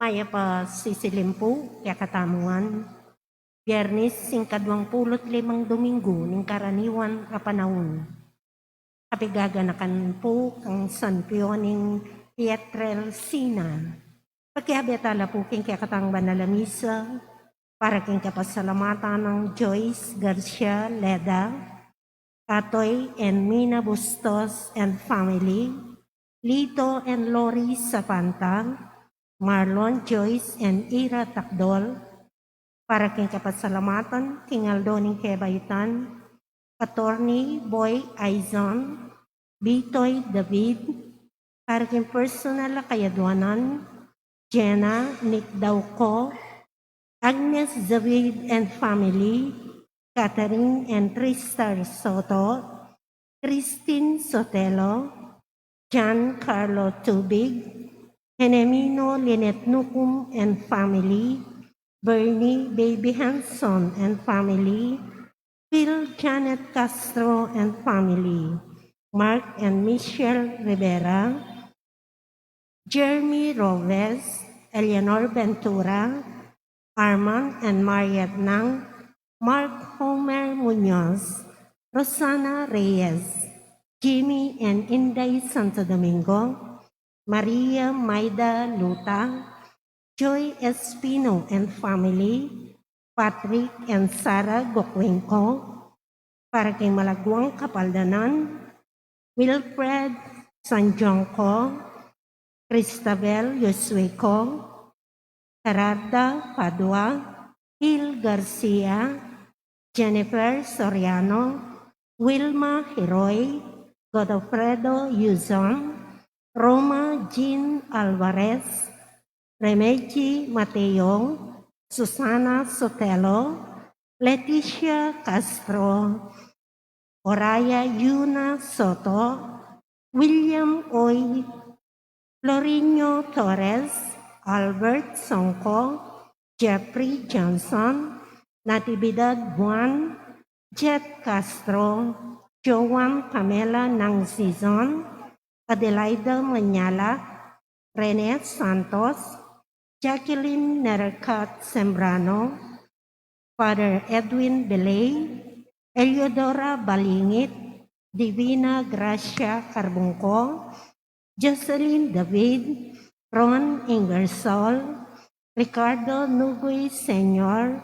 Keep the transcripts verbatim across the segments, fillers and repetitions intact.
Mayap a sisilim pu kekatamu ngan. Biyernes, singkaduang pulu't limang Dominggu ning karaniwan a panaun. Kapigaganakan pu kang San Pio ning Pietrelcina. Pakiabe tala pu king kekatang banal a misa para king kapasalamatan nang Joyce Garcia Leda, Atoy and Mina Bustos and family, Lito and Lori Sapanta, Marlon, Joyce and Ira Takdol, para king kapasalamatan king aldo ning kebaitan, Attorney Boy Aizon, Bitoy David, para king personal a kayaduanan, Jenna Nick Dauco, Agnes David and family, Catherine and Tristar Soto, Christine Sotelo, John Carlo Tubig, Henemino Lynette Nucum and family, Bernie Baby Hanson and family, Phil Janet Castro and family, Mark and Michelle Rivera, Jeremy Robles, Eleanor Ventura, Armand and Mariette Nang, Mark Homer Muñoz, Rosana Reyes, Jimmy and Inday Santo Domingo, Maria Maida Luta, Joy Espino and family, Patrick and Sarah Gocuenco, para king malaguang kapaldanan, Wilfred Sanjonco, Cristabel Yosueco, Gerarda Padua, Hil Garcia, Jennifer Soriano, Wilma Hiroy, Godofredo Yuzon, Roma Jean Alvarez, Remegi Mateo, Susana Sotelo, Leticia Castro, Oraya Yuna Soto, William Oy, Florino Torres, Albert Songco, Jeffrey Johnson, Natividad Juan, Jet Castro, Joan Pamela Nangzizon, Adelaida Manyala, Rene Santos, Jacqueline Nercat Sembrano, Father Edwin Belay, Eleodora Balingit, Divina Gracia Carbungco, Jocelyn David, Ron Ingersoll, Ricardo Nuguy Senior,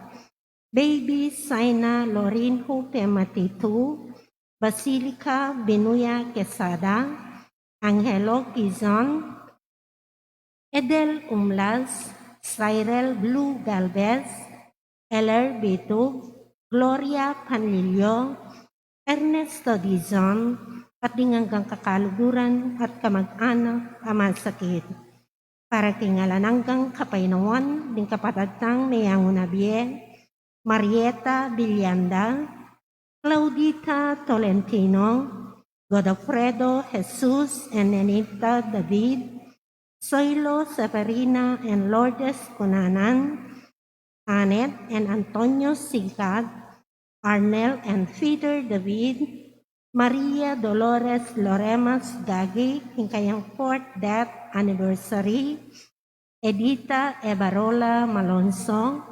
Baby Saina Lorin Hupe Matitu, Basilica Binuya Quesada, Angelo Quizon, Edel Umlas, Cyril Blue Galvez, Eller Bitug, Gloria Panlilio, Ernesto Dizon, at ding anggang kakaluguran at kamag-anak a masakit. Para king alang anggang kapaynawan ding kapatad tang meyangu na bie, Marieta Villanda, Claudita Tolentino, Godofredo Jesus and Nenita David, Soilo Severina and Lourdes Cunanan, Annette and Antonio Sigat, Arnel and Peter David, Maria Dolores Loremas Gagi, king kayang fourth death anniversary, Edita Ebarola Malonzo,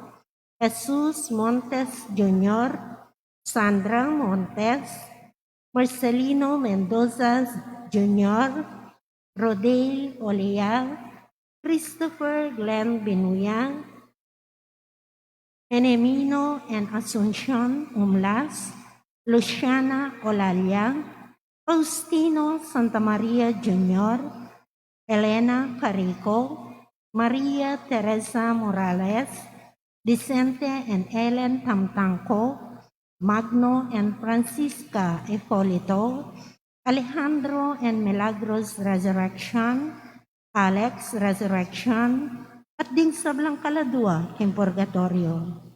Jesus Montes Junior, Sandra Montes, Marcelino Mendoza Junior, Rodale Olea, Christopher Glenn Binuya, Enemino and Asuncion Umlas, Luciana Olalia, Faustino Santa Maria Junior, Elena Carico, Maria Teresa Morales, Vicente and Ellen Tamtangco, Magno and Francisca Hipolito, Alejandro and Milagros Resurrection, Alex Resurrection, at ding sablang kaladua king purgatoryo.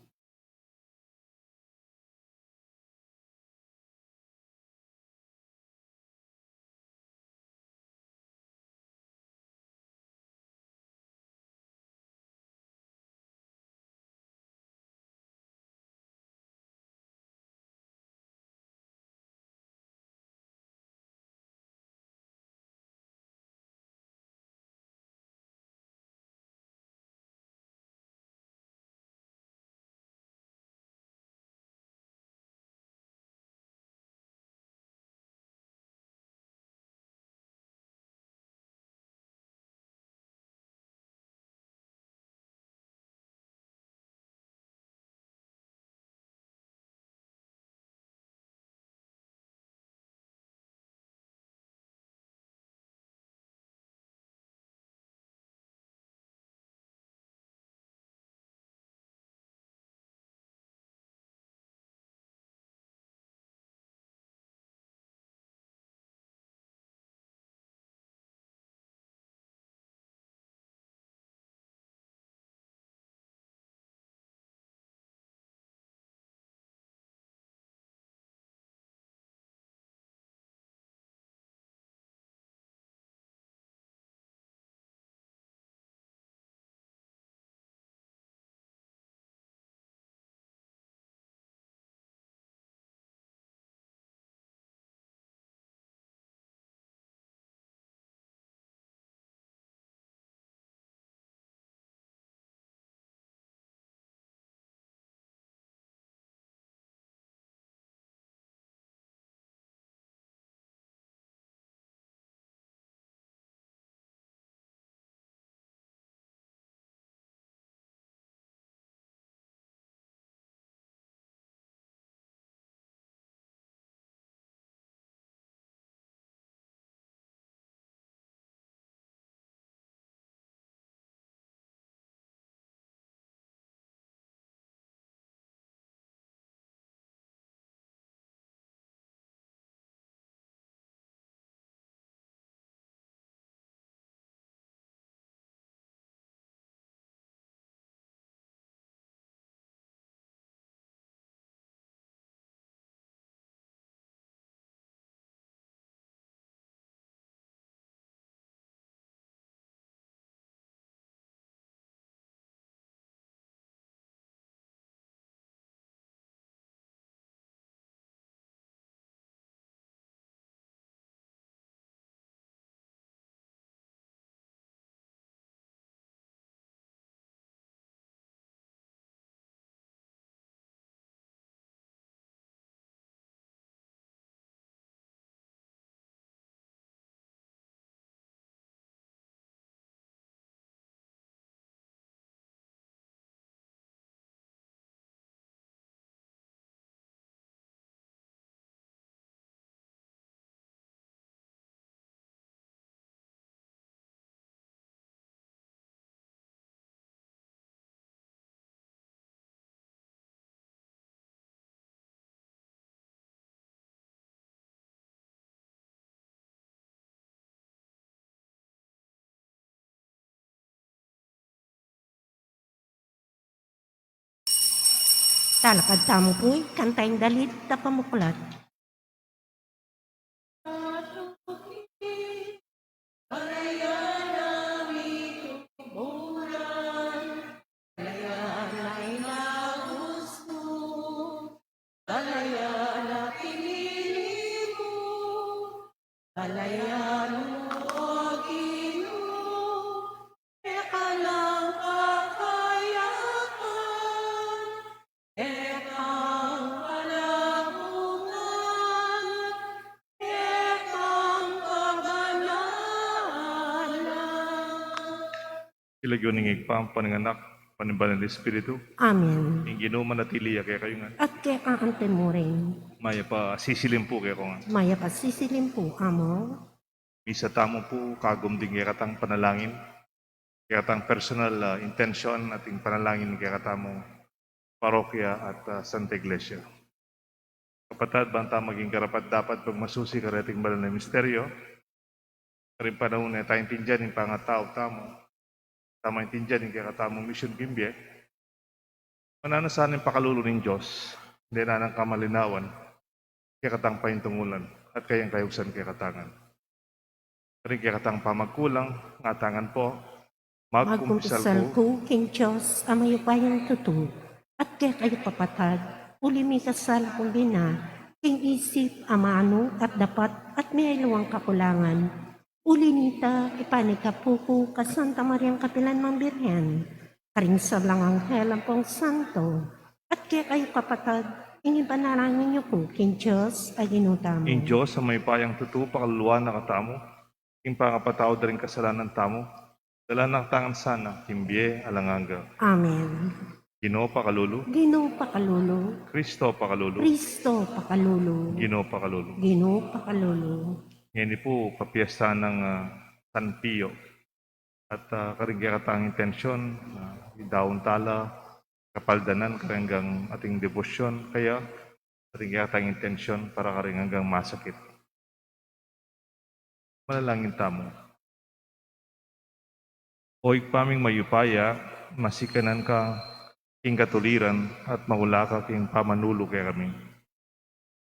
Talakad tamu pu, kantaing dalit a pamuklat. Balayan mo, O Ginu, eka ng kakayahan, eka ng kalabungan, eka ng kabanalan. King lagyu ning Ibpa, ampo ning Anak, ampo ning Banal a Espiritu. Amen. Ing Ginu manatili ya kekayu ngan. At keka naman mu rin. Mayap a sisilim pu keko ngan. Mayap a sisilim pu, Among. Misa tamu pu kagum ding kekatang panalangin, kekatang personal, ah, intention at ing panalangin kekatamung parokya at, ah, Santa Iglesia. Kapatad, bang tamu maging karapat-dapat pagmasusi kareting banal a misteryo, karing panaun a e tamu intindian ing pangatau tamu, tamu intindian ing kekatamung misyun king bie, mananu sana ing pakalulu ning Dios, dinanan kamalinawan, kekatang paintungulan, at kayang kayusan kekata ngan. Karing kekatang pamagkulang, ngata ngan pu, magkumpisal ku king Dios a mayupayang tutu, at kekayu kapatad, uli mikasala kung bina, king isip, amanu, at dapat, at miyaliwang kakulangan. Uli nita, ipanikapu ku kang Santa Mariang kapilan mang Birhen, karing sablang anghel ampong santo, at kekayu kapatad, ing ipanalangin yu ku king Dios a Ginu tamu. Ing Dios a mayupayang tutu pakaluluan na katamu, ing pangapatawad da ring kasalanan tamu, dalan na katamu ngan sana king bie alang angga. Amen. Ginu pakalulu. Ginu pakalulu. Kristo pakalulu. Kristo pakalulu. Ginu pakalulu. Ginu pakalulu. Ngeni pu, kapiesta nang, ah, San Pio. At, ah, karing kekatang intensyon, ah, idaun tala, kapaldanan, karing anggang ating debosyon, kaya karing kekatang intensyon para karing anggang masakit. Manalangin tamu. O Ibpa ming mayupaya, masikanan ka king katuliran at maula ka king pamanulu kekami.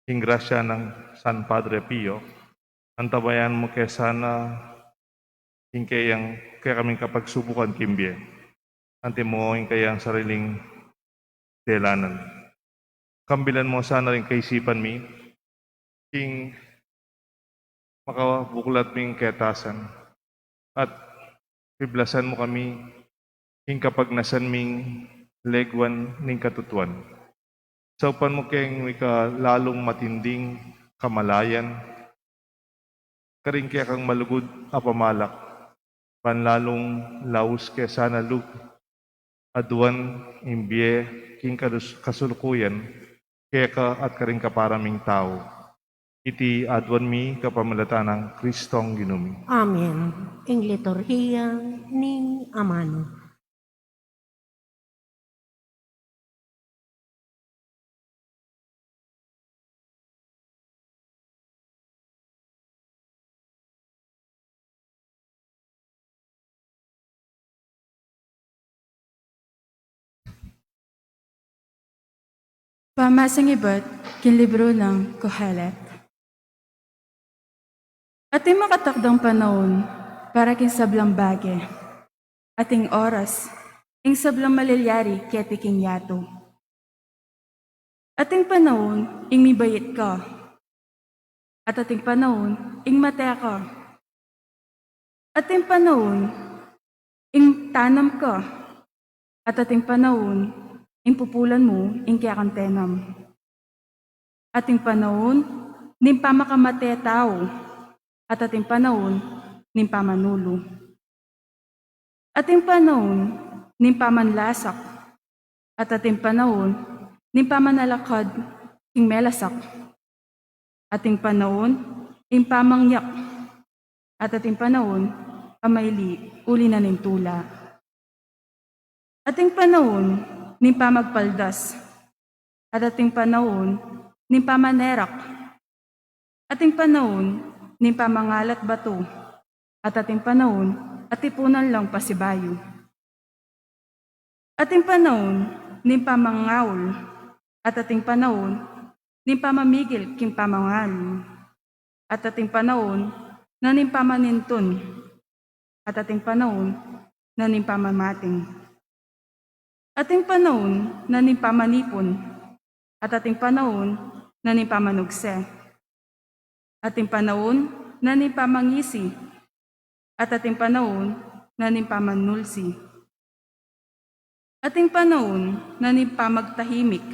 King grasya nang San Padre Pio, antabayanan mu ke sana ing keyang, kekaming kapagsubukan king bie. Antimo ing kayang sariling delanan. Kambilan mu sana ring kaisipan mi, king makabuklat ming ketasan, at piblasan mu kami king kapagnasan ming leguan ning katutuan. Saupan mu keng mika lalung matinding kamalayan, karing kekang malugud a pamalak, ban lalung laus ke sana lub aduan ing bie king kalus-, kasulukuyan, keka at karing kapara ming tau. Iti aduan mi kapamilatan nang Kristong Ginu mi. Amen. Ing liturhiya ning amanu. Pamasang ibat king libru nang Kohelet. Ating makatakdang panaun para king sablang bage, ating oras ing sablang malilyari keti king yatu. Ating panaun ing mibait ka, at ating panaun ing mate ka. Ating panaun ing tanam ka, at ating panaun ing pupulan mu ing kekang tenam. Ating panaun ning pamakamate tau, at ating panaun ning pamanulu. Ating panaun ning pamanlasak, at ating panaun ning pamanalakad king melasak. Ating panaun ning pamangyak, at ating panaun a maili uli na ning tula. Ating panaun ning pamagpaldas, at ating panaun ning pamanerak. Ating panaun ning pamangalat batu, at ating panaun a tipunan lang pasibayu. Ating panaun ning pamangaul, At ating panaun ning pamamigil king pamangalu. At ating panaun na ning pamanintun. At ating panaun na ning pamamating. Ating panaun na ning pamanipun. At ating panaun na ning pamanugse. Ating panaun na ning pamangisi. At ating panaun na ning pamanulsi. Ating panaun na ning pamagtahimik.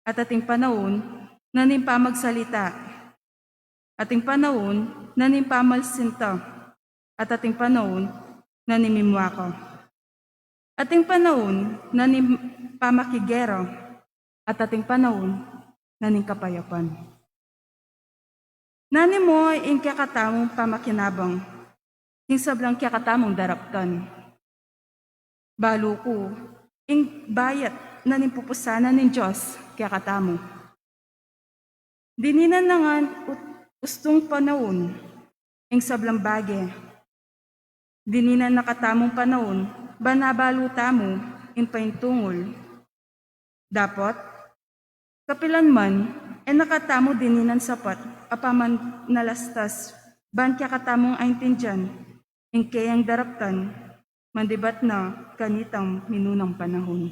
At ating panaun na ning pamagsalita. Ating panaun na ning pamalsinta. At ating panaun na ning mimwaka. Ating panaun na ning pamakigera. At ating panaun na ning kapayapan. Nanu mu ing kekatamung pamakinabang king sablang kekatamung daraptan? Balu ku, ing bayat na ning pupusanan ning Dios kekatamu. Dininan na ngan ut-, ustung panaun ing sablang bage. Dininan na katamung panaun ban abalu tamu ing paintungul. Dapot, kapilan man, e na katamu dininan sapat a pamanalastas ban kekatamung aintindian ing keyang daraptan, mandibat na kanitang minunang panaun.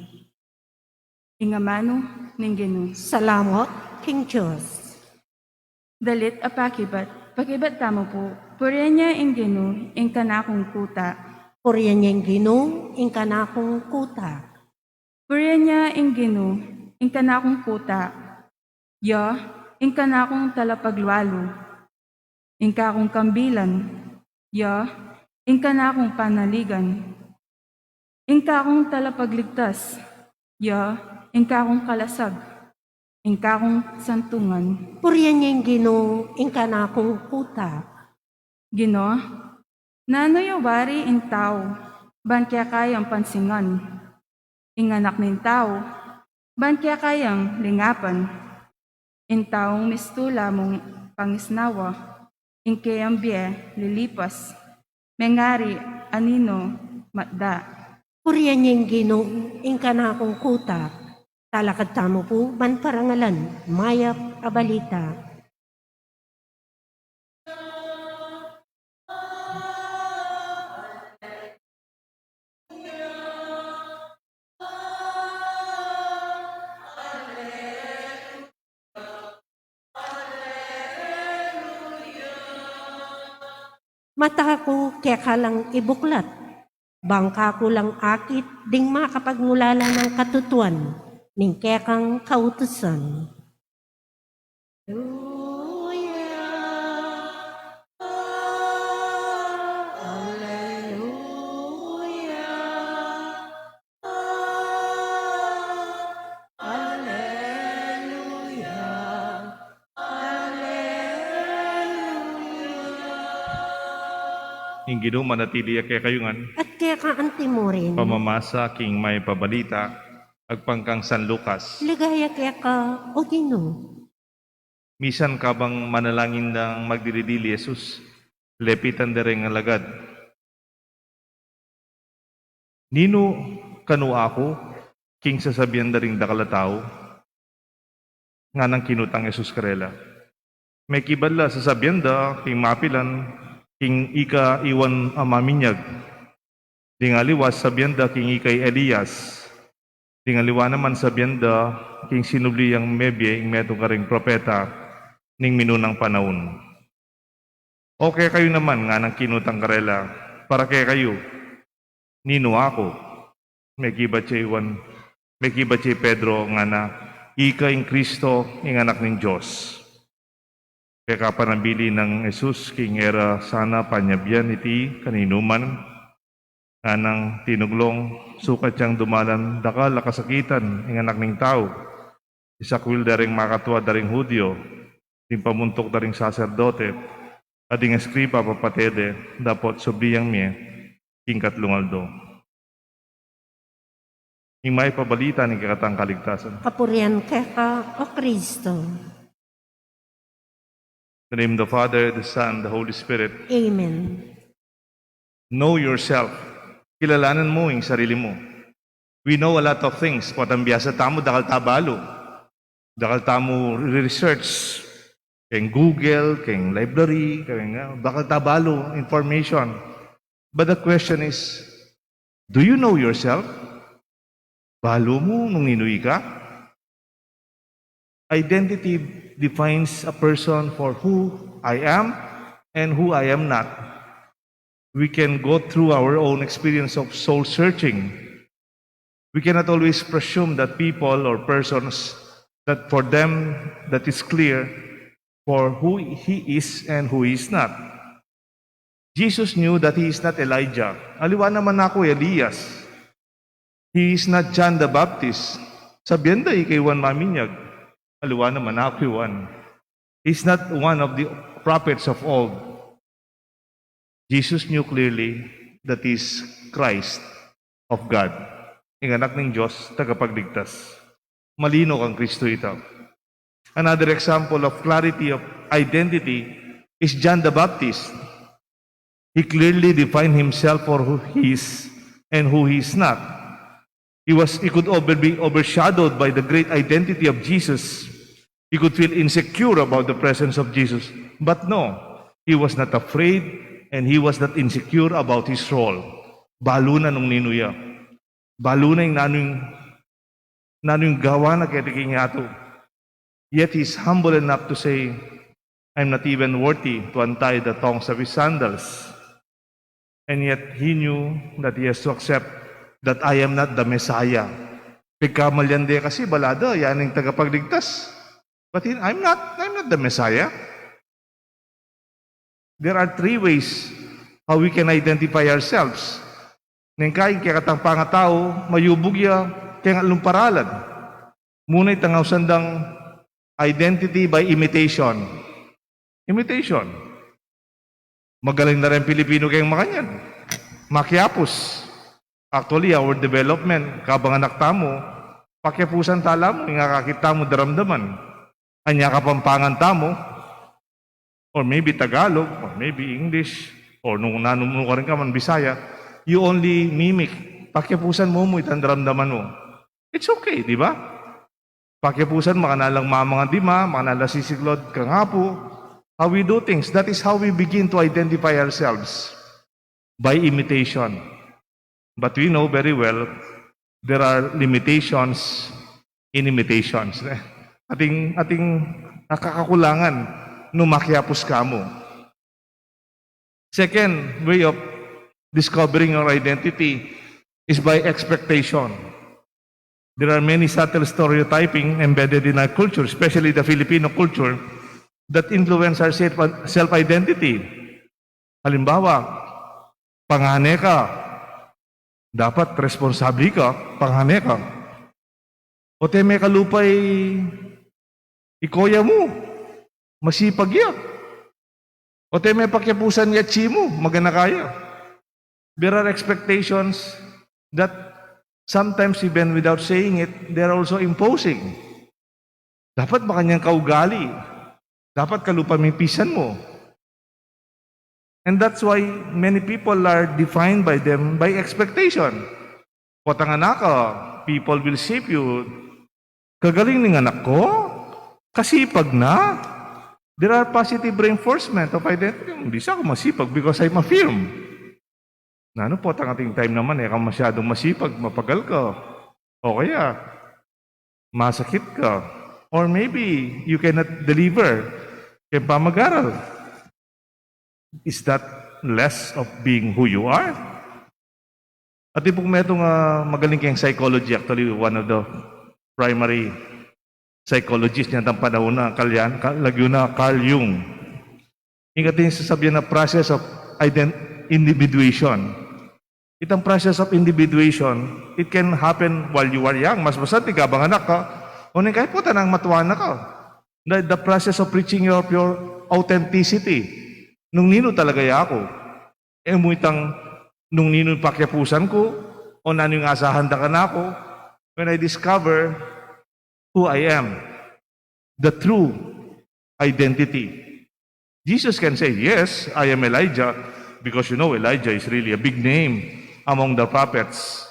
Ing amanu ning Ginu. Salamat king Dios. Dalit a pakibat. Pakibat tamu pu. Purian ya ing Ginu ing kanakung kuta. Purian ya ing Ginu ing kanakung kuta. Purian ya ing Ginu ing kanakung kuta. Ya ing kanakung talapaglualu. Ing kakung kambilan. Ya ing kanakung panaligan. Ing kakung talapagligtas. Ya ing kakung kalasag. Ing kakung santungan. Purian ya ing Ginu ing kanakung kuta. Ginu, nanu ya wari ing tau ban kekayang pansingan? Ing anak ning tau ban kekayang lingapan? Ing taung mistula mung pangisnawa, ing keyang bie lilipas, mengari anino matda. Purian ya ing Ginu ing kanakung kuta. Talakad tamu pu ban parangalan mayap a balita. Mata ku keka lang ibuklat, bang kaku lang akit ding makapagmulala nang katutuan ning kekang kautusan. Alleluia, alleluia, alleluia, alleluia. Ing Ginu manatili ya kekayu ngan. At keka anti mu rin. Pamamasa king mayap a balita agpang kang San Lucas. Ligaya keka, O Ginu. Misan kabang manalangin dang magdili-dili i Jesus, lepitan da ring alagad, "Ninu kanu aku king sasabian da ring dakal a tau?" Nganang kinutang Jesus karela. Mekibat la sasabian da king mapilan, king ika iwan a maminyag. Ding aliwa sabian da king ika i Elias. Ding aliwa naman sabian da king sinubli yang mebie ing metung karing propeta ning minunang panaun. O kekayu naman, nganang kinutang karela, para kekayu, ninu aku? Mekibat ya i Juan, mekibat ya i Pedro, ngana, "Ika ing Kristo, ing Anak ning Dios." Keka panambili nang Jesus king e ra sana panyabian iti kaninuman, nganang tinuglong, "Sukat yang dumalan dakal a kasakitan ing Anak ning Tau, isakwil da ring makatua da ring Judio, ding pamuntuk da ring saserdote, at ding eskriba papate de, dapot subli yang mie king katlung aldo." Ing mayap a balita ning kekatang kaligtasan. Kapurian keka, O Kristo. In the name of the Father, the Son, the Holy Spirit. Amen. Know yourself. Kilalanan mu ing sarili mu. We know a lot of things. Potang biasa tamu, dakal ta balu. Dakal tamu research, keng Google, keng library, keng, ah, dakal ta balu information. But the question is, do you know yourself? Balu mu nung ninu ika? Identity defines a person for who I am and who I am not. We can go through our own experience of soul searching. We cannot always presume that people or persons, that for them that is clear for who he is and who he is not. Jesus knew that he is not Elijah. Aliwa naman na ku Elias. He is not John the Baptist. Sabian da, ika i Juan Maminyag. Aliwa naman na ku Juan. He is not one of the prophets of old. Jesus knew clearly that he is Christ of God. Ing Anak ning Dios, tagapagligtas. Malino kang Kristo ita. Another example of clarity of identity is John the Baptist. He clearly defined himself for who he is and who he is not. He was, he could over, be overshadowed by the great identity of Jesus. He could feel insecure about the presence of Jesus. But no, he was not afraid and he was not insecure about his role. Balu na nung ninu ya. Balu na ing nanu ing, nanu ing gawa na keti king yatu. Yet he is humble enough to say, "I'm not even worthy to untie the thongs of his sandals." And yet he knew that he has to accept that I am not the Messiah. Pigkamalian de kasi, bala da, yan ing tagapagligtas. But he, I'm not, I'm not the Messiah. There are three ways how we can identify ourselves. Neng kayi ing kekatang pangatau, mayubug ya keng atlung paralan. Muna, itang ausan dang identity by imitation. Imitation. Magaling na ring Pilipino keng makanyan. Makiapus. Actually, our development, kabang anak tamu, pakiapusan tala mu, ing akakit tamu daramdaman. Anya Kapampangan tamu, or maybe Tagalog, or maybe English, or nung nanu mu karin ka man, Bisaya, you only mimic. Pakiapusan mu mu itang daramdaman mu. It's okay, di ba? Pakiapusan, makanyan lang mamangandima, makanyan lang sisiklod kang Apu. How we do things, that is how we begin to identify ourselves, by imitation. But we know very well, there are limitations in imitations. Atin, atin kakakulangan nung makiapus ka mu. Second way of discovering your identity is by expectation. There are many subtle stereotyping embedded in our culture, especially the Filipino culture, that influence our self, self-identity. Halimbawa, pangane ka, dapat responsable ka, pangane ka. O te, mekalupa i koya mu, masipag ya. O te, mepakiapusan ya atsi mu, magana ka ya. There are expectations that sometimes, even without saying it, they're also imposing. Dapat makanyan ka ugali. Dapat kalupa mipisan mu. And that's why many people are defined by them by expectation. Potang anak ka, people will shape you. Kagaling ning anak ko, kasipag na. There are positive reinforcement of identity. Bisa ku masipag because I'm affirmed. Nanu, potang ating time naman, e ka masyadung masipag, mapagal ka. O kaya, masakit ka. Or maybe you cannot deliver keng pamag-aral. Is that less of being who you are? Atin pung metung a magaling keng psychology, actually, one of the primary psychologist nitang panaun na, Carl Jung, Carl, lagyu na, Carl Jung. Ing atin sasabian na process of ident-, individuation. Itang process of individuation, it can happen while you are young. Mas masandi kabang anak ka, o neng kaybat nang matua na ka. The, the process of reaching your, your authenticity. Nung ninu talaga ya aku? E mu itang nung ninu pakiapusan ku, o nanu ing asahan da kanaku, when I discover who I am, the true identity. Jesus can say, "Yes, I am Elijah," because, you know, Elijah is really a big name among the prophets.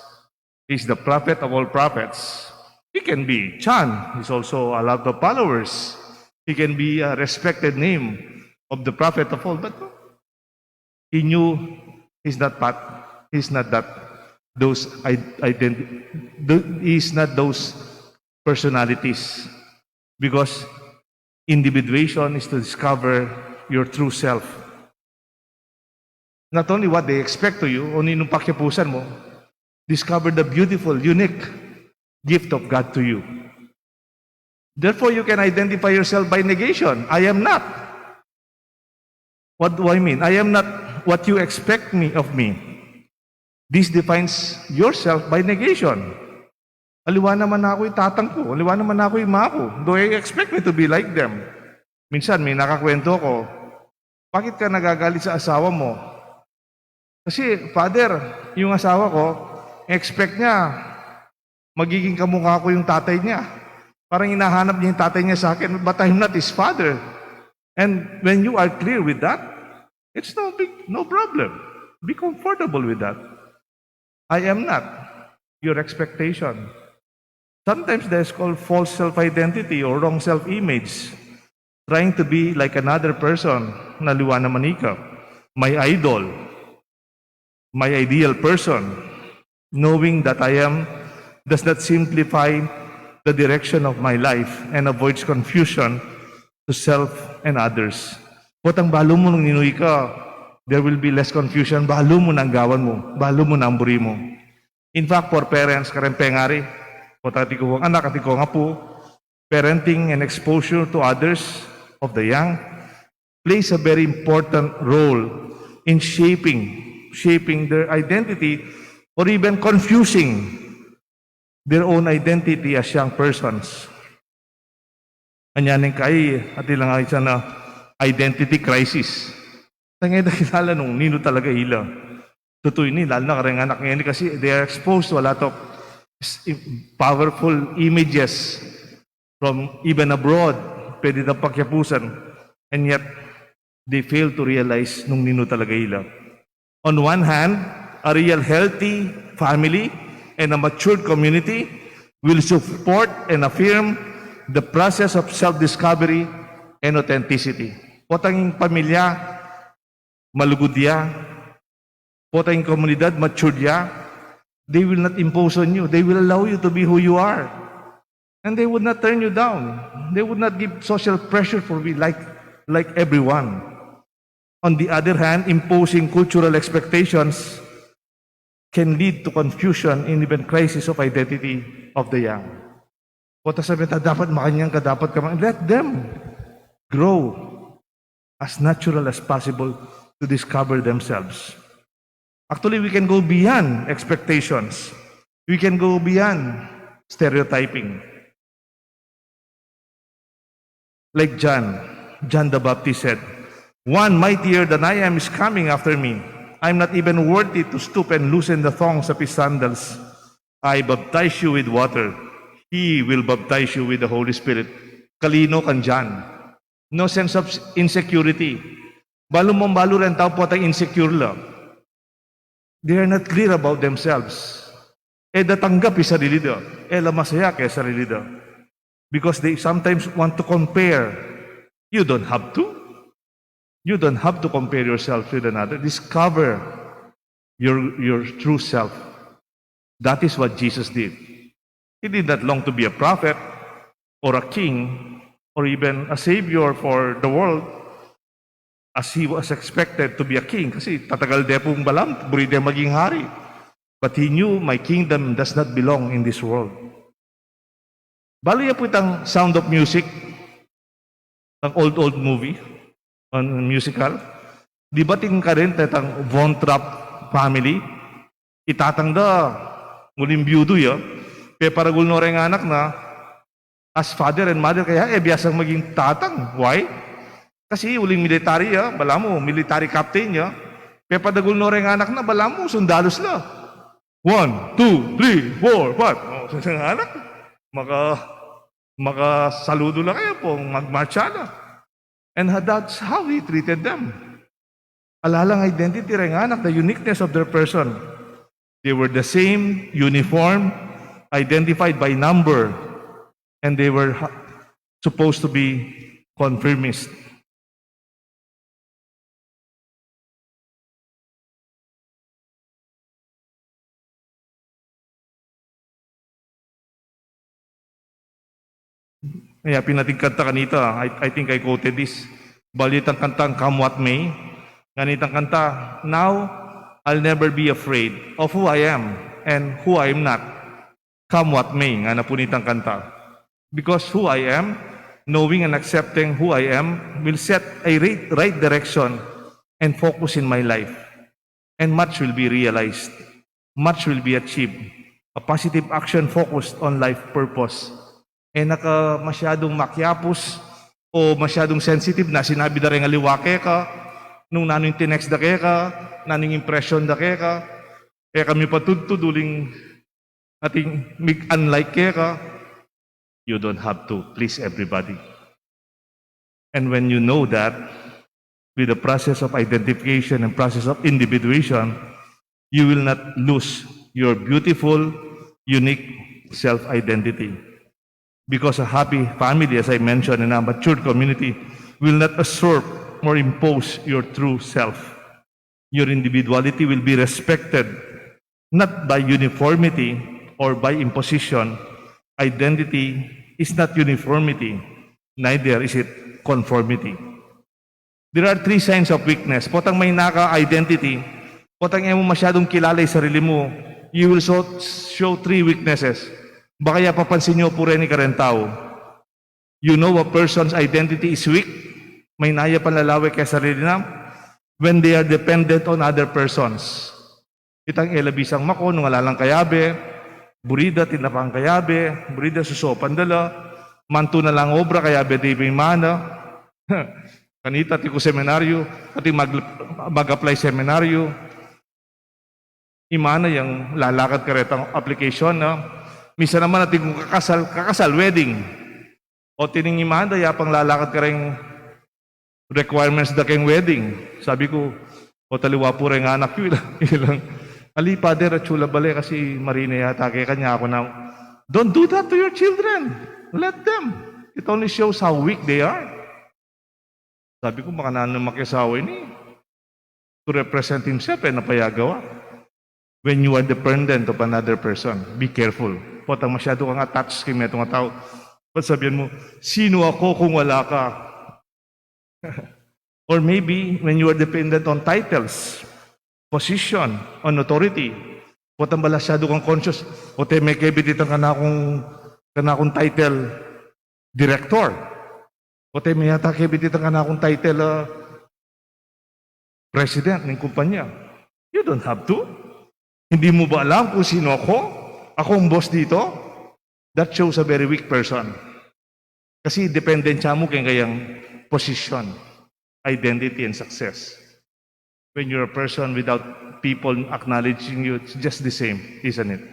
He's the prophet of all prophets. He can be John. He's also a lot of followers. He can be a respected name of the prophet of old. But he knew he's not part. He's not that. Those I, I did. He's not those personalities. Because individuation is to discover your true self. Not only what they expect to you, o ninong pakiapusan mo, discover the beautiful, unique gift of God to you. Therefore, you can identify yourself by negation. I am not. What do I mean? I am not what you expect me of me. This defines yourself by negation. Aliwa naman na ku ing tatang ku, aliwa naman na ku ing ama ku. Do I expect me to be like them? Minsan, may nakakwentu ko, "Bakit ka nagagalit sa asawa mo?" "Kasi, Father, yung asawa ko, expect niya, magiging kamukha ko yung tatay niya. Parang hinahanap niya yung tatay niya sa akin, but I'm not his father." And when you are clear with that, it's no big, no problem. Be comfortable with that. I am not your expectation. Sometimes that's called false self-identity or wrong self-image. Trying to be like another person, na aliwa naman ika. My idol, my ideal person, knowing that I am, does not simplify the direction of my life and avoids confusion to self and others. Potang balu mu nung ninu ika, there will be less confusion. Balu mu na ing gawan mu, balu mu na ing buri mu. In fact, for parents, kareng pengari, potang atin kong anak, atin kong apu, parenting and exposure to others of the young plays a very important role in shaping, shaping their identity or even confusing their own identity as young persons. Anya ning kai, atin lang ing sana identity crisis. Tangay da kilala nung ninu talaga ila. Tutu ini, lalu na kareng anak ngeni kasi they are exposed to a lot of s-, powerful images from even abroad, pwede tang pakiapusan, and yet they fail to realize nung ninu talaga ila. On one hand, a real healthy family and a matured community will support and affirm the process of self-discovery and authenticity. Potang ing pamilya malugud ya, potang ing komunidad matured ya, they will not impose on you. They will allow you to be who you are. And they would not turn you down. They would not give social pressure for be like, like everyone. On the other hand, imposing cultural expectations can lead to confusion and even crisis of identity of the young. Potang sabi ta, "Dapat makanyan ka, dapat ka ma-," let them grow as natural as possible to discover themselves. Actually, we can go beyond expectations. We can go beyond stereotyping. Like John, John the Baptist said, "One mightier than I am is coming after me. I'm not even worthy to stoop and loosen the thongs of his sandals. I baptize you with water. He will baptize you with the Holy Spirit." Kalino kang John. No sense of insecurity. Balu mung balu reng tau potang insecure la. They are not clear about themselves. E da tanggap ing sarili da. E la masaya keng sarili da. Because they sometimes want to compare. You don't have to. You don't have to compare yourself with another. Discover your, your true self. That is what Jesus did. He did not long to be a prophet or a king or even a savior for the world, as he was expected to be a king. Kasi tatagal de pung Balaam, buri de maging hari. But he knew, "My kingdom does not belong in this world." Balu ye pu itang Sound of Music, itang old, old movie, on musical. Di ba atin karin itang Von Trapp family? Ing tatang da, uling biyudu ya, peparagul no reng anak na, as father and mother, kaya e biasang maging tatang. Why? Kasi uling military ya, balamu, military captain ya. Peparagul no reng anak na, balamu, sundalus la. One, two, three, four, five. O, sa isang anak, maka-, makasaludo la kaya pu, magmarcha la. And that's how he treated them. Ala lang identity reng anak, the uniqueness of their person. They were the same, uniform, identified by number, And they were ha- supposed to be conformist. Kaya pin ating kanta kanita, I, I think I quoted this. Balu itang kantang Come What May. Ngana itang kanta, "Now, I'll never be afraid of who I am and who I am not. Come what may," ngana pu nitang kanta. "Because who I am, knowing and accepting who I am, will set a right, right direction and focus in my life. And much will be realized. Much will be achieved. A positive action focused on life purpose." E na ka masyadung makyapus o masyadung sensitive na sinabi da reng aliwa keka, nung nanu ing tinext da keka, nanu ing impression da keka. E ka mipatudtud uling atin mig-unlike keka. You don't have to please everybody. And when you know that, with the process of identification and process of individuation, you will not lose your beautiful, unique self-identity. Because a happy family, as I mentioned, and a matured community will not usurp or impose your true self. Your individuality will be respected, not by uniformity or by imposition. Identity is not uniformity, neither is it conformity. There are three signs of weakness. Potang maina ka identity, potang e mu masyadung kilala ing sarili mu, you will show, show three weaknesses. Baka ya papansin yu pu reni kareng tau. You know a person's identity is weak, maina ya panlalawe keng sarili na, when they are dependent on other persons. Itang e la bisang mako nung ala lang kayabe, buri da tinapang kayabe, buri da susopan da la, mantu na lang obra kayabe da ipimana. Kanita atin ku seminaryo, atin mag, mag-apply seminaryo. Imana yang lalakad karetang application na. Minsan naman atin kung kakasal, kakasal, wedding. O tining imana, ya pang lalakad kareng requirements da keng wedding. Sabi ku, o taliwa pu reng anak yu, ilang, ilang, "Ali, Father, atsu la bale kasi marine yata keka." Ngana ku na, "Don't do that to your children. Let them. It only shows how weak they are." Sabi ku, "Makananu makiasawa ini to represent himself, e na pa ya gawa." When you are dependent of another person, be careful. Potang masyadu kang attached keng metung a tau, ba't sabian mu, "Sino ako kung wala ka?" Or maybe when you are dependent on titles, position, on authority, potang masyadu kang conscious, "Ote me kebit itang kanakung, kanakung title director. Ote me yata kebit itang kanakung title, ah, president ning kumpanya." You don't have to. Hindi mu ba alam kung sino ako? Ako ang boss dito? That shows a very weak person. Kasi dependent siya mu keng kayang position, identity, and success. When you're a person without people acknowledging you, it's just the same, isn't it?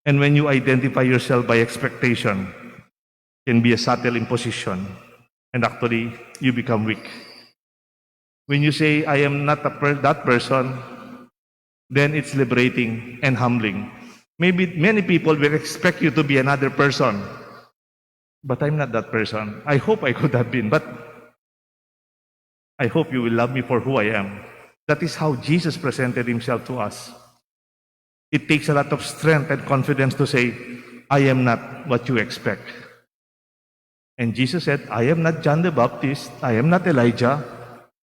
And when you identify yourself by expectation, can be a subtle imposition, and actually, you become weak. When you say, "I am not a per-, that person," then it's liberating and humbling. Maybe many people will expect you to be another person, but I'm not that person. I hope I could have been, but I hope you will love me for who I am. That is how Jesus presented himself to us. It takes a lot of strength and confidence to say, "I am not what you expect." And Jesus said, "I am not John the Baptist. I am not Elijah.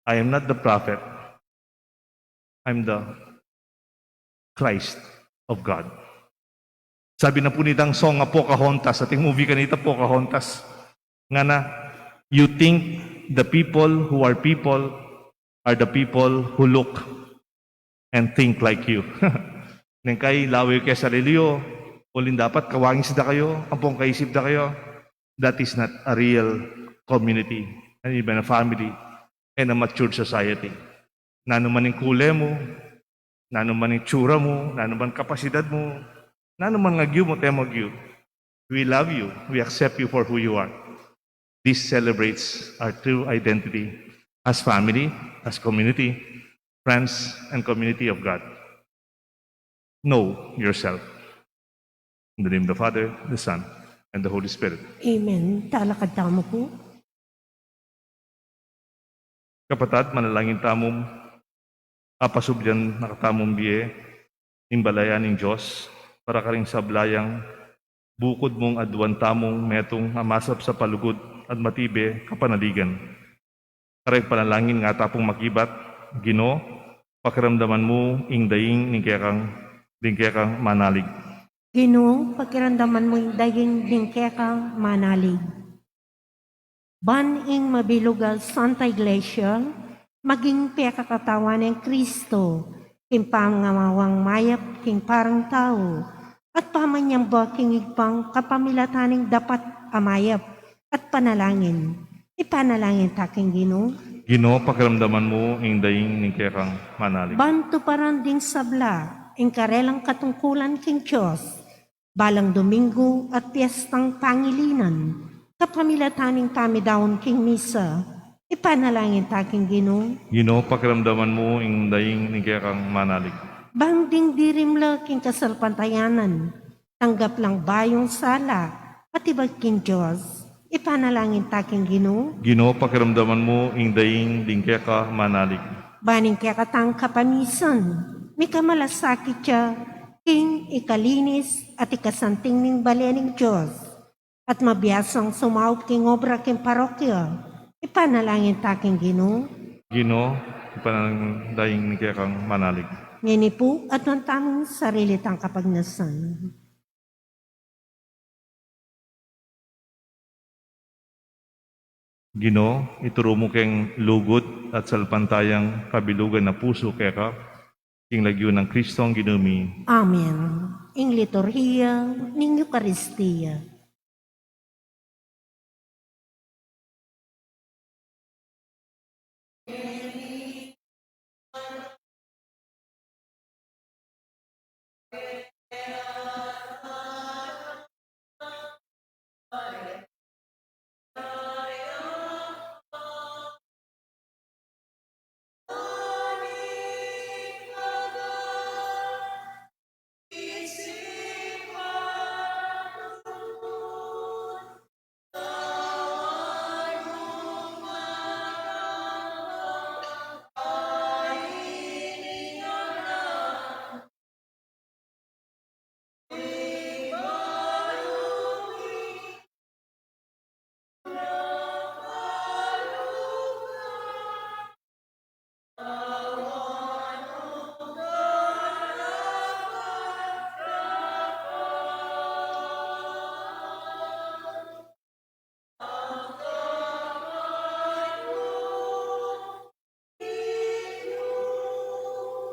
I am not the prophet. I'm the Christ of God." Sabi na pu nitang song a Pocahontas, ating movie kanita, Pocahontas. Ngana, "You think the people who are people are the people who look and think like you." Neng kayi lawe yu keng sarili yu, uling dapat kawangis da kayu, ampong kaisip da kayu. That is not a real community, and even a family, and a matured society. Nanu man ing kule mu, nanu man ing tsura mu, nanu man kapasidad mu, nanu man ngagyu mu, te mu ngagyu. We love you. We accept you for who you are. This celebrates our true identity as family, as community, friends, and community of God. Know yourself. In the name of the Father, the Son, and the Holy Spirit. Amen. Talakad tamu pu. Kapatad, manalangin tamu, apasublian na katamung bie ing balayan ning Dios, para karing sablang bukud mung aduan tamung metung a masapsap a lugud at matibe kapanaligan. Karing panalangin nga ta pung makibat, Ginu, pakiramdaman mu ing daing ning kekang, ding kekang manalig. Ginu, pakiramdaman mu ing daing ning kekang manalig. Ban ing mabilug a Santa Iglesia maging pekakatawan nang Kristo, king pamangawang mayap king parang tau, at pamanyamba king Ibpang kapamilatan ning dapat a mayap at panalangin. Ipanalangin ta king Ginu. Ginu, pakiramdaman mu ing daing ning kekang manalig. Ban tuparan ding sabla ing karelang katungkulan king Dios, balang Domingo at piestang pangilinan, kapamilatan ning pamidaun king misa, ipanalangin ta king Ginu. Ginu, pakiramdaman mu ing daing ning kekang manalig. Bang ding dirim la king kasalpantayanan, tanggap lang bayung sala, at ibag king Dios, ipanalangin ta king Ginu. Ginu, pakiramdaman mu ing daing ding keka manalig. Ban ing kekatang kapamisan, mikamalasakit ya king ikalinis at ikasanting ning bale ning Dios, at mabiasang sumaup king obra king parokya, ipanalangin ta king Ginu. Ginu, ipanalangin daing ning kekang manalig. Ngeni pu, aduan tamung sarili tang kapagnasan. Ginu, ituru mu keng lugud at salpantayang kabilugan a pusu keka, king lagyu nang Kristong Ginu mi. Amen. Ing liturhiya ning Eukaristia.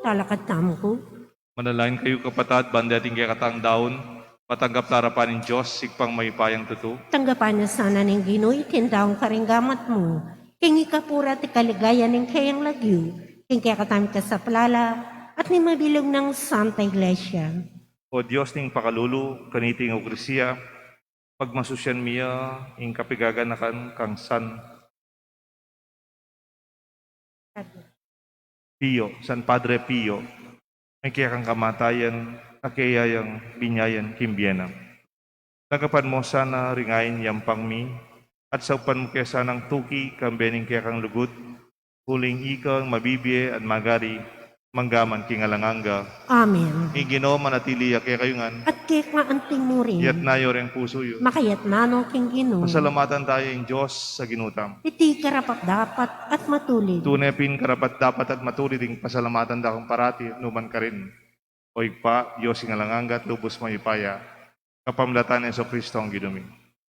Talakad tamu ku. Manalangin kayu, kapatad, ban deting kekatang daun, matanggap la arapan ning Dios, Ibpang mayupayang tutu. Tanggapan na sana ning Ginu iting daun karing gamat mu, king ikapuri at ikaligayan ning keyang lagyu, king kekatang kasaplalan, at ning mabilug nang Santa Iglesia. O Dios ning pakalulu, kaniting Eukaristia, pagmasusyan mi ya ing kapigaganakan kang San Pio, San Padre Pio, ing kekang kamatayan, a keya yang binyayan king bie na. Tanggapan mu sana ring ain yampang mi, at saupan mu ke sanang tuki, kambe ning kekang lugud, uling ika ing mabibie at magari, mangga man king alang angga. Amen. Ing Ginu manatili ya kekayu ngan. At keka anti mu rin. Iyatas yu reng pusu yu. Makayatas no king Ginu. Pasalamatan tamu ing Dios a Ginu tamu. Iti karapat-dapat at matulid. Tune pin karapat-dapat at matulid ing pasalamatan da kang parati, nu man karin. O Ibpa, Dios ning alang angga at lubus mayupaya, kapamilatan nang Jesucristo a Ginu mi.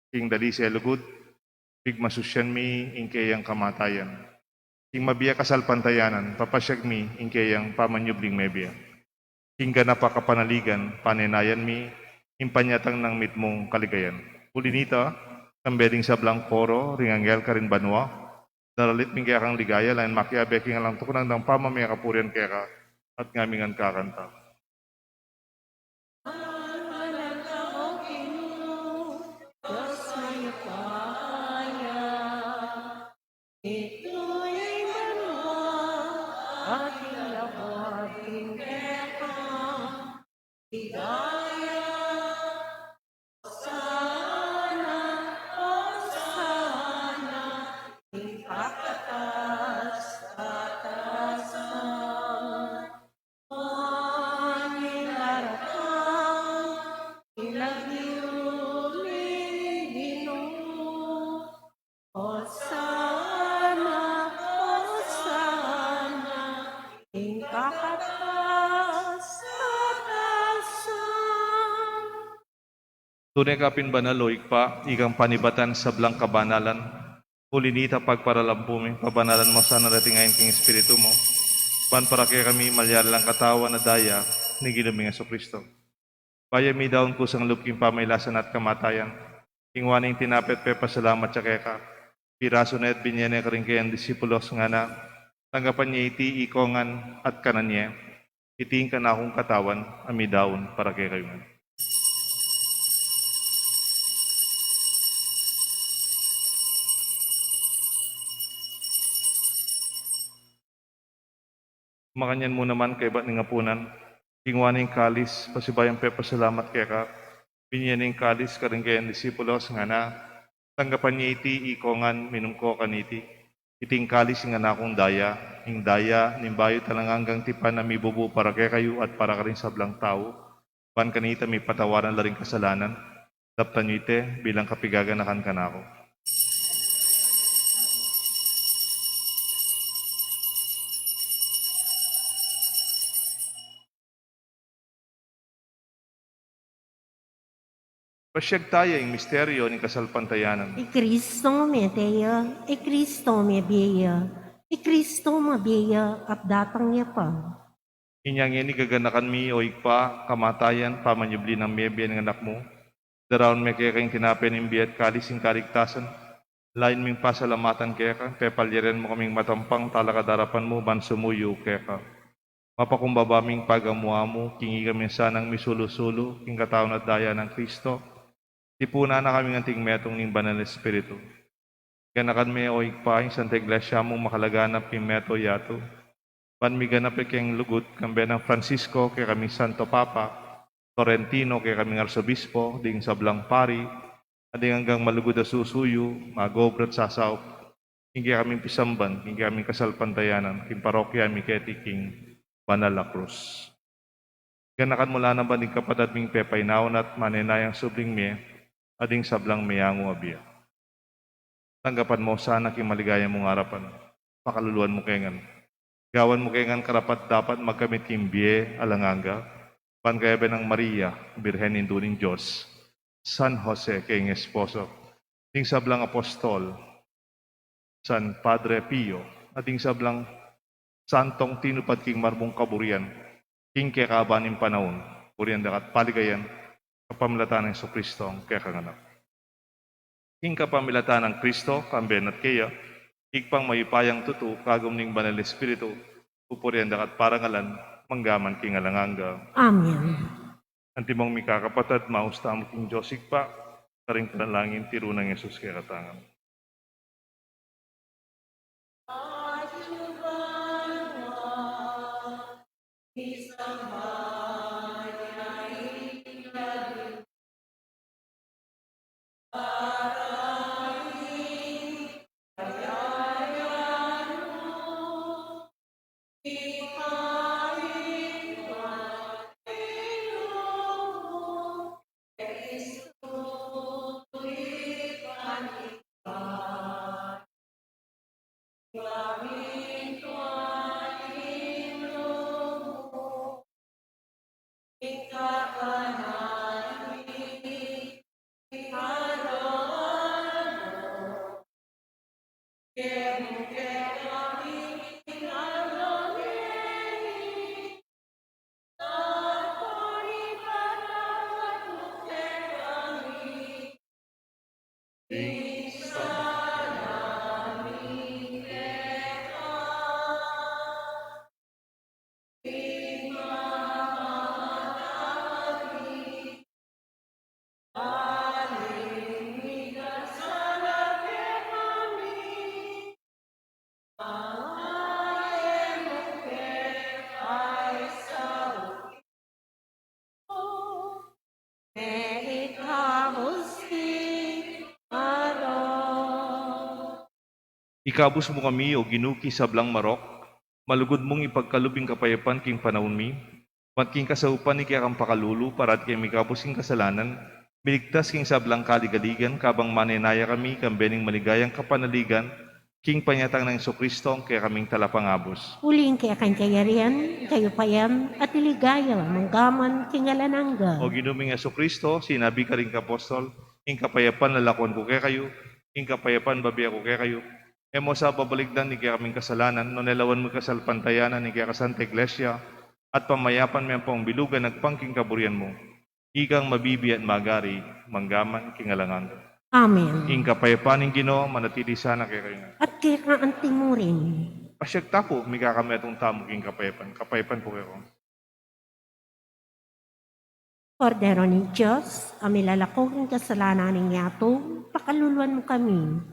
King dalise lugud, pigmasusyan mi ing keyang kamatayan. King mabie a kasalpantayanan, papasyag mi ing keyang pamanyubling mebie. King ganap a kapanaligan, panenayan mi ing panyatang nang mitmung kaligayan. Uli nita, kambe ding sablang koro ring anghel karin banua, daralit mi ing kekang ligaya, lalu makiabe king alang tukunan dang pamamie kapurian keka, at ngami ngan kakanta. Tune ka pin banal, o Ibpa, ikang panibatan sablang kabanalan. Uli na nita, pagparalampu mi, pabanalan mu sana reting ain king Espiritu mu, ban para kekami malyari lang katawan at daya ning Ginu ming Jesucristo. Bayu midaun kusang lub king pamailasan at kamatayan, kingwa ne ing tinape at pepasalamat ya keka, pirasu ne at binye ne karing kayang disipulos, ngana: Tanggapan ye iti ikong ngan at kanan ye. Iti ing kanakung katawan a midaun para kekayu ngan. Makanyan mu naman, kaybat ning apunan, kingwa ne ing kalis, pasibayu yang pepasalamat keka, binye ne ing kalis karing kayang disipulos, ngana: Tanggapan ye iti ikong ngan, minum ko kaniti. Iti ing kalis ning kanakung daya, ing daya ning bayu at alang anggang tipan a mibubu para kekayu at para karing sablang tau, ban kanita mipatawaran la ring kasalanan. Daptan yu iti bilang kapigaganakan kanaku. Pasiag taya ing misteryu ning kasalpantayanan. I Kristo mete ya, i Kristo mebie ya, i Kristo mabie ya at datang ya pa. Inya ngeni gaganakan mi, o Ibpa, kamatayan, pamanyubli nang mebie ning Anak mu. Daraun mi keka ing tinape ning bie at kalis ning kaligtasan. Lalu ming pasalamatan keka, pepalyarian mu kaming matampang talakad king arapan mu ban sumuyu keka. Mapakumbaba ming pagamu-amu king ikami sanang misulu-sulu king katawan at daya nang Kristo. Tipunan na kaming anting metung ning Banal Espiritu. Ganakan me, o Ibpa, ing Santa Iglesia mung makalaganap king mabilug a yatu, ban miganap ya king lugud, kambe nang Francisco, kekaming Santo Papa, Florentino, kekaming Arsobispo, ding sablang pari, at ding anggang malugud a susuyu, magobra at sasaup king kekaming pisamban, king kekaming kasalpantayanan, king parokya mi keti king Banal a Krus. Ganakan mu la naman ding kapatad ming pepainawa na at manenayang subling mie, at ding sablang meangu a bie. Tanggapan mu sana king maligaya mung arapan, pakaluluan mu kami ngan. Gawan mu kami ngan karapat-dapat magkamit king bie alang angga, ban kayabe nang Maria, Birhen Indu ning Dios, San Jose, kayang esposo, ding sablang apostol, San Padre Pio, at ding sablang santong tinupad king marmung kaburian king kekaban ning panaun, purian da ka at paligayan, kapamilatan nang Jesucristo a kekang Anak. King kapamilatan nang Kristo, kambe na at keya, Ibpang mayupayang tutu, kagum ning Banal Espiritu, pupurian da ka at parangalan, mangga man king alang angga. Amen. Antimong mikakapatad, maus tamu king Dios Ibpa, karing panalangin tiru nang Jesus kekatamu. Ikabus mu kami, O Ginu, king sablang marok, malugud mung ipagkalub ing kapayapan king panaun mi, ban king kasaupan ning kekang pakalulu, parati kaming mikabus king kasalanan, miligtas king sablang kaligaligan, kabang manenaya kami, kambe ning maligayang kapanaligan, King panyatang nang Jesucristo, ing kekaming talapangabus. Uling keka ing kayarian, ing kayupayan, at ing ligaya, mangga man king alang angga. O Ginu ming Jesucristo, sinabi ka ring apostol, ing kapayapan lalakwan ku kekayu, ing kapayapan bibie ku kekayu. E mu sa babalikdan ing kekaming kasalanan, nune lawan mu ing kasalpantayanan ning keka Santa Iglesia, at pamayapan me ampong bilugan agpang king kaburian mu. Ikang mabibie at magari, mangga man king alang angga. Amen. Ing kapayapan ning Ginu, manatili sana kekayu ngan. At keka antimurin. Pasiag tamu pu, mikakametung tamu king kapayapan. Kapayapan pu kekayu. Kordero ning Dios, a milalako king kasalanan ning yatu, pakaluluan mu kami.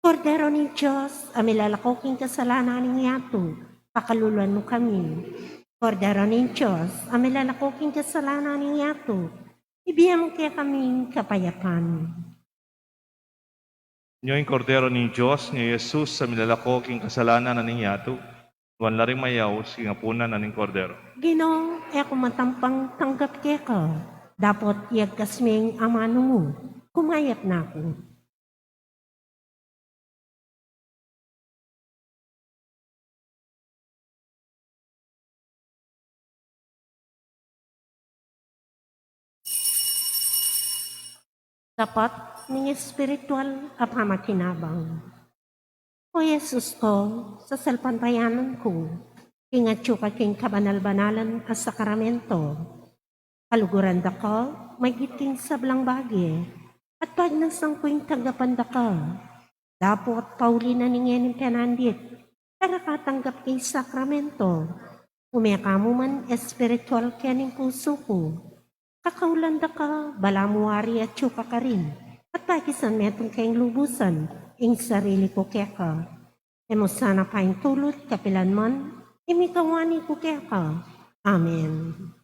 Kordero ning Dios, a milalako king kasalanan ning yatu, pakaluluan mu kami. Kordero ning Dios, a milalako king kasalanan ning yatu, ibie mu kekami ing kapayapan. Nyo ing Kordero ning Dios, nyo i Jesus, a milalako king kasalanan ning yatu, nuan la ring mayaus king apunan na ning Kordero. Ginu, e ku matampang tanggap keka, dapot iyagkas me ing amanu mu, kumayap na ku. Tapat ning espiritual a pamakinabang. O Jesus ku, sasalpantayanan ku ing atyu ka king kabanal-banalan a sakramento. Kaluguran da ka maigit king sablang bage, at pagnasan ku ing tanggapan da ka. Dapot pauli na ning ngening penandit, para katanggap king sakramento, ume ka mu man espiritual king pusu ku. Kakaulan da ka, balamu wari atyu ka karin, at pakisan metung keng lubusan ing sarili ku keka. E mu sana paintulut kapilan man ing mikawani ku keka. Amen.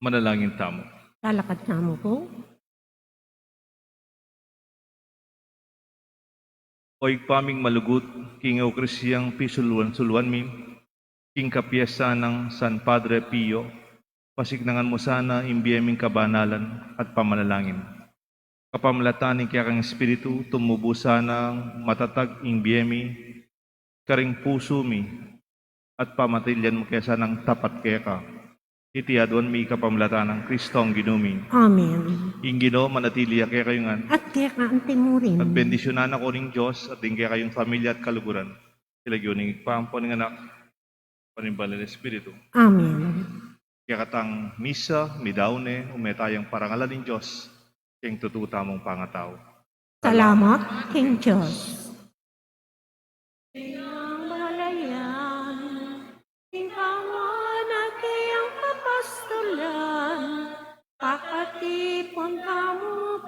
Manalangin tamu. Lalakad tamu pu. O Ibpa ming malugud, king Eukaristiyang pisuluan-suluan mi, king kapiestan nang San Padre Pio, pasiknangan mu sana ing bie ming kabanalan at pamanalangin. Kapamilatan ning kekang Espiritu, tumubu sanang matatag ing bie mi karing pusu mi, at pamatilian mu ke sanang tapat keka. Iti aduan mi kapamilatan nang Kristong Ginu mi. Amen. Ing Ginu manatili ya kekayu ngan. At keka anti mu rin. At bendisyunan na ko ning Dios at ding kekayung pamilya at kaluguran. King lagyu ning Ibpa, ampo ning Anak, ampo ning Banal a Espiritu. Amen. Kekatang misa, midaun ne, ume tayang parangalan ing Dios, king tutu tamung pangatau. Salamat king Dios. Ing balayan, ing kawan at iyang kapastulan, pakatipun tamu